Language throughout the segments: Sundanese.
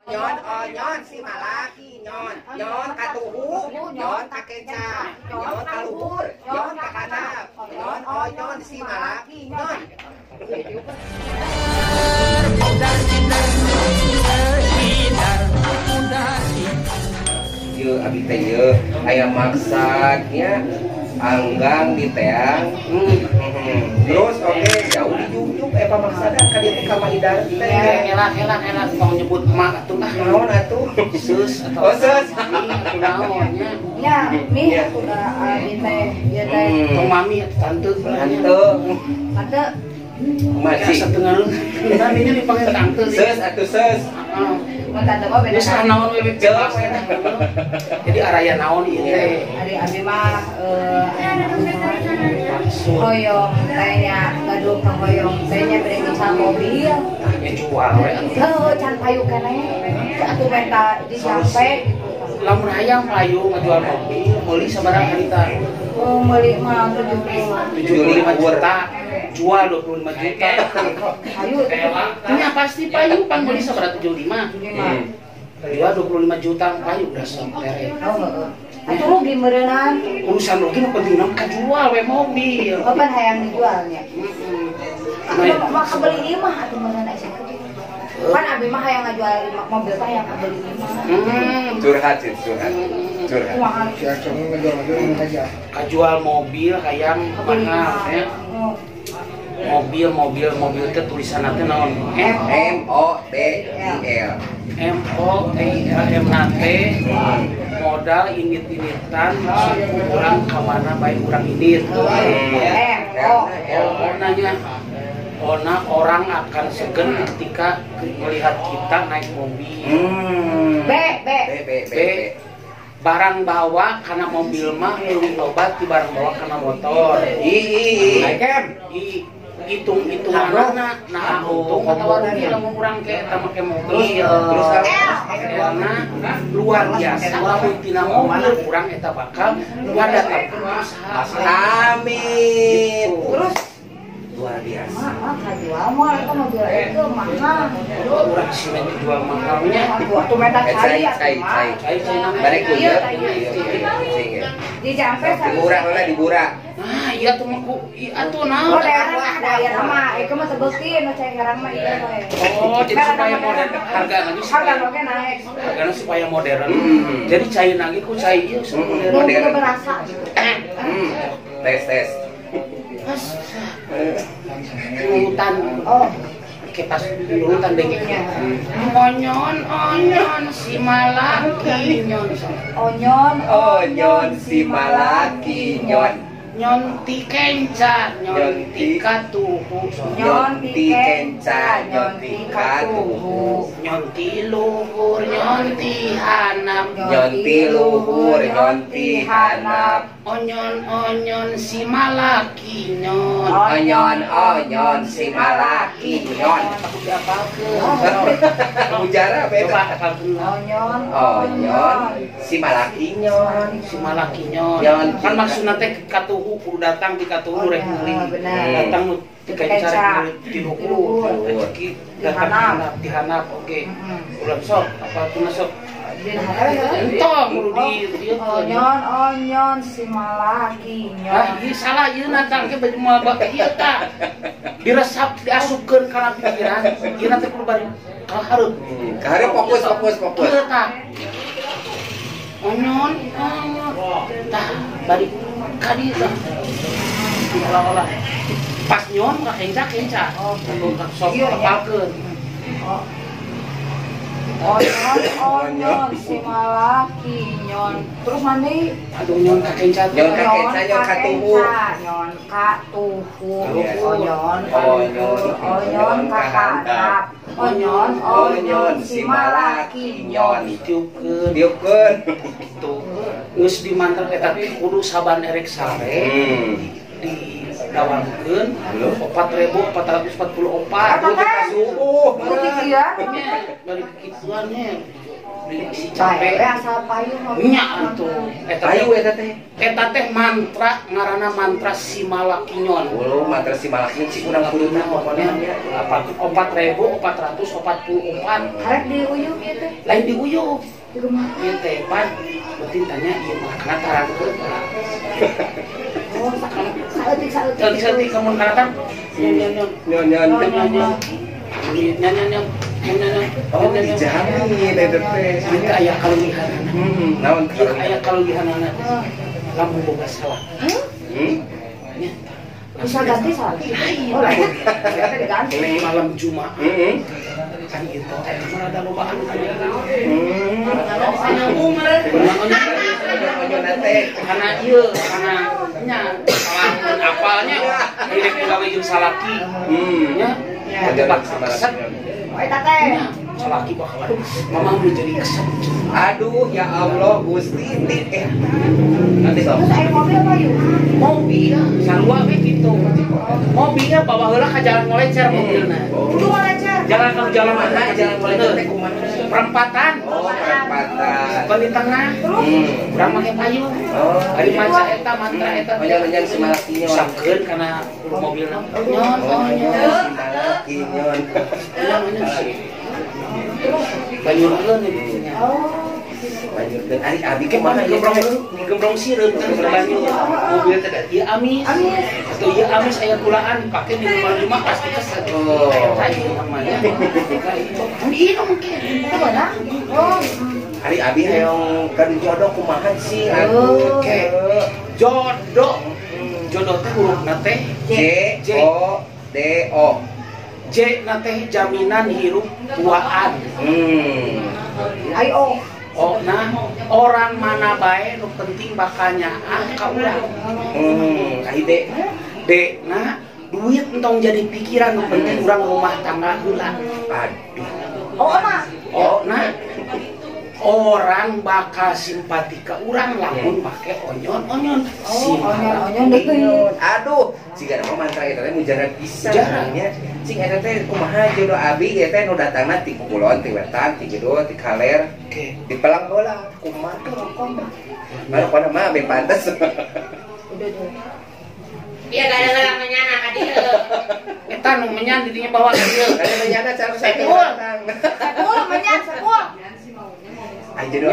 Nyon onyon si malaki nyon. Nyon katuhu, nyon kakenca, nyon kaluhur, nyon kahandap. Nyon onyon si malaki nyon. Yeuh abi teh yeuh aya maksudnya anggang di teang. Terus oke jauh dijunjung pamaksada ka dieu teh ka Maidar teh. Elak tong nyebut emak atuh ah. Naon atuh? Sus atau oh sus. Naon nya? Nya mi atuh da abi teh ieu teh. Tong mami atuh tante. Tante. Tante. Masih satengah tadinya dipanggil tante. Sus atuh sus. Mun tante mah beda. Geus naon we bebas. Jadi araya naon ieu teh? Ari abi mah hoyong teh nya gaduh ka hoyong teh nya bade ngisal mobil. Nya jual we atuh. Heuh can payu keneh. Atuh menta disampe gitu. Lamun hayang payu ngajual mobil meuli sabaraha harita? Oh meuli mah 75 juta. Jual 25 juta. Payu. Nya pasti payu pan meuli sabaraha 75. Jual 25 juta payu udah sok tere. Oh heeh. Atuh rugi meureunnan. Urusan rugi nu penting mah kajual we mobil. Oh pan hayang dijualnya. Heeh. Mah kabeli imah atuh meureun aya sakitu. Pan abi mah hayang ngajual mobil teh hayang kabeli imah. Curhat sih, curhat. Curhat. Kajual mobil hayang mahal ya. Mobil teh tulisanna teh naon? M O B I L. M O T I L M na teh modal indit-inditan suku urang ka mana bae urang indit. M O L O nanya. Ona orang akan segan ketika melihat kita naik mobil. B B B B B. Barang bawa karena mobil mah leuwih loba ti barang bawa karena motor. I I hitung-hitunganna nah untung atawa rugi lamun urang ke eta make mobil. Terus karena luar biasa lamun tina mobil urang eta bakal ngadatangkeun usaha. Amin. Terus luar biasa. Mahal kajual mah eta mobil itu mahal. Urang simen dijual mahalnya. Atuh meta cai cai cai. Cai cai balik ku ieu. Dijampe dibura heula dibura. Nah, iya tuh mah ku atuh naon. Oh, daerah ada aya nama, ieu mah tebeukin nu cai ngarang mah ieu we. Oh, jadi supaya modern hargana ge hargana oge naik. Hargana supaya modern. Jadi cai lagi ku cai ieu modern. Berasa gitu. Tes tes. Urutan. Oh, kita urutan dengeknya. Onyon onyon si malaki nyon. Onyon onyon si malaki nyon. Nyonti kenca, nyonti katuhu, nyonti kenca, nyonti katuhu, nyonti luhur, nyonti hanap, nyonti luhur, nyonti hanap, onyon onyon si malaki nyon, onyon onyon si malaki nyon. Aku diapalkeun. Mujara beda. Coba apalkeun. Onyon onyon si malaki nyon, si malaki nyon. Kan maksudna teh katuhu kudu datang di katuhu rek meuli. Datang ti kenca rek meuli ti luhur, rezeki datang di hanap oge. Ulah sok apalkeun sok. Entong kudu di dieu. Onyon onyon si malaki nyon. Ah, ieu salah ieu natang ke baju moal bak ieu tah. Diresap diasupkeun kana pikiran, ieu teh kudu bari ka hareup. Ka hareup fokus fokus fokus. Ieu tah. Onyon onyon tah bari ka dieu tah. Olah-olah. Pas nyon ka kenca-kenca. Sok apalkeun. Onyon onyon si malaki nyon. Terus mandi. Aduh nyon ka kenca. Nyon ka kenca nyon ka tuhu. Nyon ka tuhu. Onyon onyon onyon ka hanap. Onyon onyon si malaki nyon. Ditiupkeun. Ditiupkeun. Gitu. Geus dimantra eta teh kudu saban erek sare. Didawamkeun 4444. Eta teh subuh. Kudu kieu. Bari kikituan nya. Bisi capek. Asal payung nya atuh. Eta payu eta teh. Eta teh mantra ngaranna mantra Simalakinyon. Oh, mantra Simalakinyon sih urang kudu pokona nya. 4.444. Karek diuyuh ieu teh. Lain diuyuh. Di rumah. Ieu teh pan penting tanya ieu mah kana tarangkeun. Oh, saeutik saeutik. Saeutik kamun karatan. Nyon nyon nyon nyon nyon. Nyon nyon nyon. Oh, dijamin eta teh. Ieu aya kaleuwihanana. Naon ieu aya kaleuwihanana? Lamun boga salah. Nya. Bisa ganti salah. Oh, lain. Diganti. Malam Jumat. Kan ieu teh mah rada lobaan kan. Karena ieu karena nya salah apalnya direk gawe jeung salaki. Nya. Bakal keset. Eta teh. Salaki bakalan mama mau jadi keset. Aduh ya Allah Gusti ti eta. Nanti terus aya mobil apa yuk? Mobil sarua we kitu. Mobilnya bawa heula ka jalan ngolecer mobilna. Kudu ngolecer. Jalan ka jalan mana? Jalan ngolecer teh kumaha? Perempatan. Oh, perempatan. Ban di tengah. Urang make payung. Oh, ari maca eta mantra eta. Menyan-menyan Simalakinyon. Sakeun kana mobilna. Nyon, Simalakinyon. Banyurkeun ieu nya. Oh. Banyurkeun ari abi kumaha ieu gembrong sireum teh banyur. Mobil teh ieu amis. Atau ieu amis aya kulaan dipake di rumah Jumat pasti keset. Oh. Kayu namanya. Ieu mungkin. Kumaha? Oh. Ari abi hayang kan jodoh kumaha sih atuh. Oke. Jodoh. Jodoh teh hurufna teh J O D O. J na teh jaminan hirup tuaan. Ai O. O nah orang mana bae nu penting bakal nyaah ka urang. Ai D. D nah duit entong jadi pikiran nu penting urang rumah tangga heula. Aduh. O mah. O nah orang bakal simpati ke urang lamun make onyon-onyon. Oh, onyon-onyon deui. Aduh, siga mah mantra eta teh mujarab pisan nya. Cing eta teh kumaha jodoh abi ieu teh nu datangna ti kulon, ti wetan, ti kidul, ti kaler. Oke. Dipelang heula kumaha rokok. Marokona mah be pantes. Udah deh. Iya gara-gara menyana ka dieu. Eta nu menyan di dinya bawa ka dieu. Ada menyana cara Sepul. Sepul menyan sepul. Ai jodoh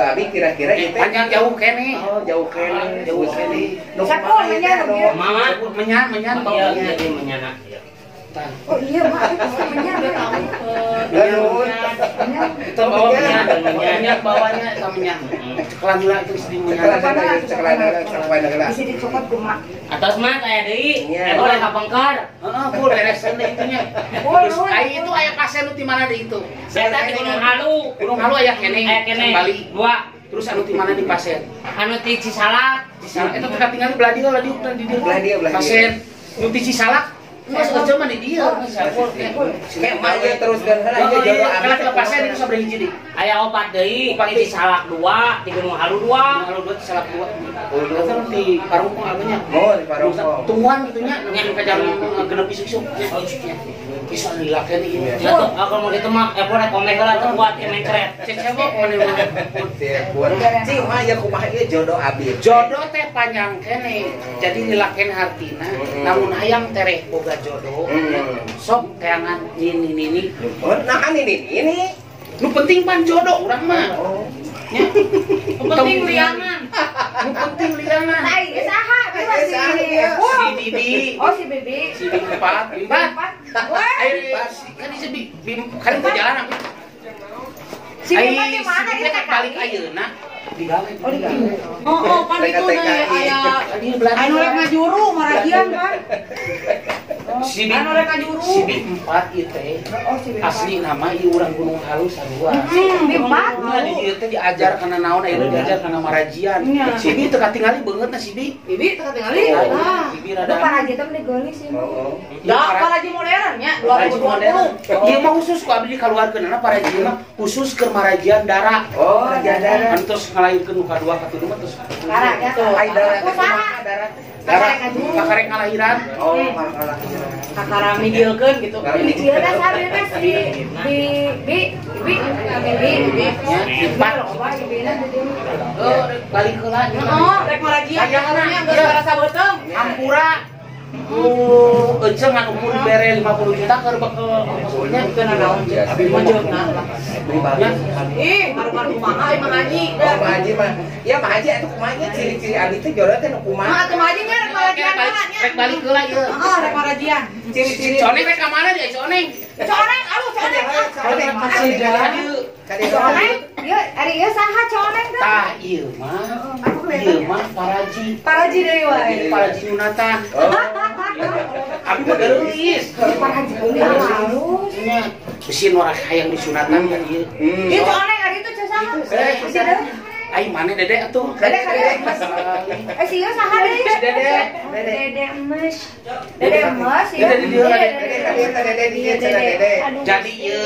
abi kira-kira ieu teh panjang jauh keneh. Oh, jauh keneh, jauh keneh. Sepul menyan mama menyan menyan bawa jadi menyana. Oh iya, Mak, itu menyan. Itu bawa menyan, menyan bawanya eta menyan. Cekelan heula itu si menyan. Cekelan heula, cekelan heula. Bisi dicokot kumaha. Atos mah aya deui. Eta ulah kapengkar. Heeh, full beresan deui itunya. Terus ai itu aya pasien nu ti mana deui itu? Eta di Gunung Halu. Gunung Halu aya keneh. Aya keneh. Bali. Dua. Terus anu ti mana di pasien? Anu ti Cisalak. Cisalak eta teh katingali belah dieu, belah dieu, di dieu. Belah dieu, belah dieu. Pasien nu ti Cisalak. Mas aja mah di dieu. Kayak mah ieu teruskeun heula ieu jodoh abi. Kalau ke pasien itu sabaraha hiji deui? Aya opat deui, di Cisalak 2, di Gunung Halu 2. Gunung Halu 2, Cisalak 2. Eta di Parungkong abanya. Oh, di Parungkong. Tungguan kitu nya, nya ka jam 6 isuk-isuk. Nya. Bisa lila keneh ieu. Ya tuh, kalau mau gitu mah rek komeh heula teu kuat ieu mencret. Cecewok maneh mah. Cing mah ieu kumaha ieu jodoh abi. Jodoh teh panjang keneh. Jadi lila keneh hartina, namun hayang tereh boga jodoh. Sok teangan nini nini. Oh, nah nini nini. Nu penting pan jodoh urang mah. Nya. Nu penting liangan. Nu penting liangan. Ai geus saha? Si Bibi. Oh, si Bibi. Si Bibi 4, 4. Wah. Kan si Bibi kan ke jalan aku. Si Bibi di mana ieu teh balik ayeuna digawe. Oh, digawe. Oh, pan itu aya anu rek ngajuru maragian kan. Si anu rek ngajuru. Si Bibi 4 ieu teh. Asli nama ieu urang Gunung Halu sarua. Bibi 4. Nah, di dieu teh diajar kana naon ayeuna diajar kana marajian. Si Bibi teu katingali beungeutna si Bibi. Bibi teu katingali. Bibi rada. Lu paraji teh meni geulis sih. Heeh. Da paraji modern nya 2020. Ieu mah khusus ku abdi dikaluarkeunana paraji mah khusus keur marajian dara. Oh, marajian dara. Anu tos ngalairkeun nu kadua katilu mah tos. Dara ya. Ai dara teh kumaha dara teh? Dara kakarek ngalahiran. Oh, ngalahiran. Kakara mijilkeun gitu. Ieu teh sabena si bi bi bi bi bi. Oh, balik heula. Oh, rek marajian nya geus barasa beuteung. Hampura. Ece ngan umur bere 50 juta keur bekel maksudnya teu nanaon Abi mah jeungna lah. Ih, baru-baru kumaha ieu Mang Haji. Oh, Mang Haji mah. Ya Mang Haji atuh kumaha nya ciri-ciri abi teh jodoh teh nu kumaha. Mah atuh Mang Haji nya rek marajian heula nya. Rek balik heula ieu. Heeh, rek marajian. Ciri-ciri. Coneng rek ka mana dia coneng? Coneng, aduh coneng. Coneng Coneng, ieu ari ieu saha coneng teh? Tah ieu mah. Ieu mah paraji. Paraji deui wae. Paraji nyunatan. Abi mah geulis. Paraji halus. Nya bisi nu hayang disunatan kan ieu. Ieu coneng ari itu ceu saha? Ai mana Dede atuh? Dede dede. Eh si ieu saha deui? Dede. Dede emes. Dede emes ieu. Dede di dieu Dede dede di dieu cenah Dede. Jadi ieu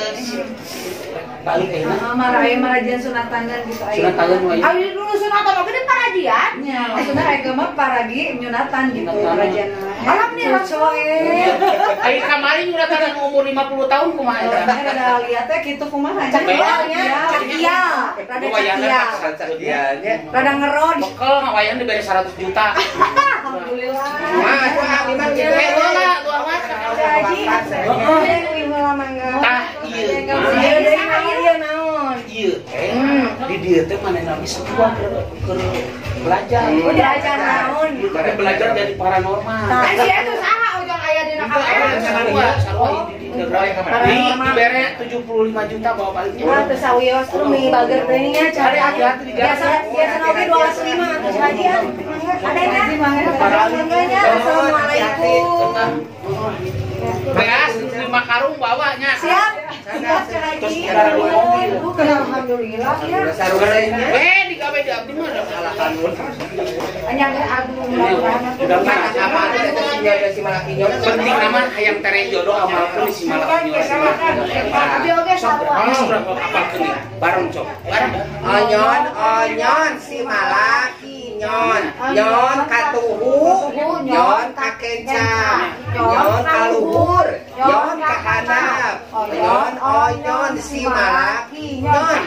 balik ayeuna. Marah marajian sunatanan gitu aya. Sunatan wae. Ayo dulu sunatan oge di parajian. Nya, maksudna aya mah paragi nyunatan gitu parajian. Alhamdulillah coe. Ai kamari nyunatan umur 50 tahun kumaha eta? Rada liat teh kitu kumaha nya. Cakia, rada cakia. Cakianya. Rada ngerod. Bekel ngawayan dibere 100 juta. Alhamdulillah. Mah atuh abi mah kitu. Heula tuh mah. Haji. Heeh. Mangga. Tah ieu. Ieu naon? Ieu teh di dieu teh manehna bisa keluar keur belajar. Belajar naon? Belajar dari paranormal. Tah si eta saha ujang aya dina kamera? Sarua, sarua di dibere 75 juta bawa baliknya. Wah, teu sawios umi bager teh nya cari hati-hati di jalan. Biasa biasa oge 205 atuh haji ah. Ada nya? Mangga. Assalamualaikum. Beas 5 karung bawanya. Siap. Siap Terus karung mobil. Alhamdulillah ya. Eh digawe di abdi mah salah kanun. Anya ge agung mudah-mudahan. Penting nama hayang tere jodoh amalkeun si malak nyola. Abi oge sarua. Apalkeun bareng cok. Bareng. Onyon onyon si malaki nyon. Nyon katuhu, nyon kakenca, nyon kaluhur, nyon kahanap, nyon onyon si malaki nyon.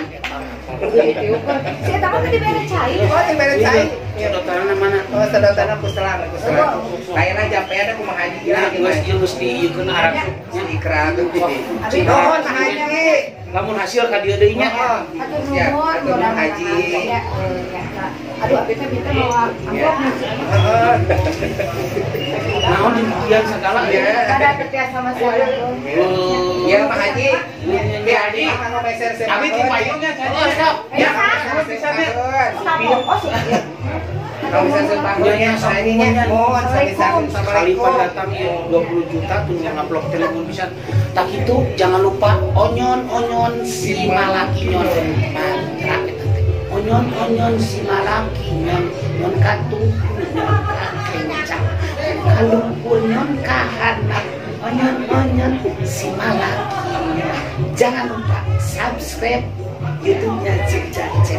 Si eta mah teu dibere cai. Oh, dibere cai. Sedotanna mana? Oh, sedotanna ku selang, ku selang. Kayana jampeana kumaha haji lah geus ieu geus diieukeun Arab. Ikrar. Nuhun haji. Lamun hasil ka dieu deui nya. Hatur nuhun haji. Aduh, abi teh minta bawa amplop. Heeh. Naon dibuktian segala ya. Ada kerja sama saya. Iya, Pak Haji. Bi Haji. Abi ti payungnya oh, sok. Ya, sekali datang ya 20 juta tuh ngaplok telepon pisan. Tak itu jangan lupa onyon onyon si malaki nyon mantra eta teh. Onyon onyon si malaki nyon nyon katuh nyon kakenca kaluhur nyon kahanap onyon onyon si malaki. Jangan lupa subscribe YouTube-nya Cik Cek.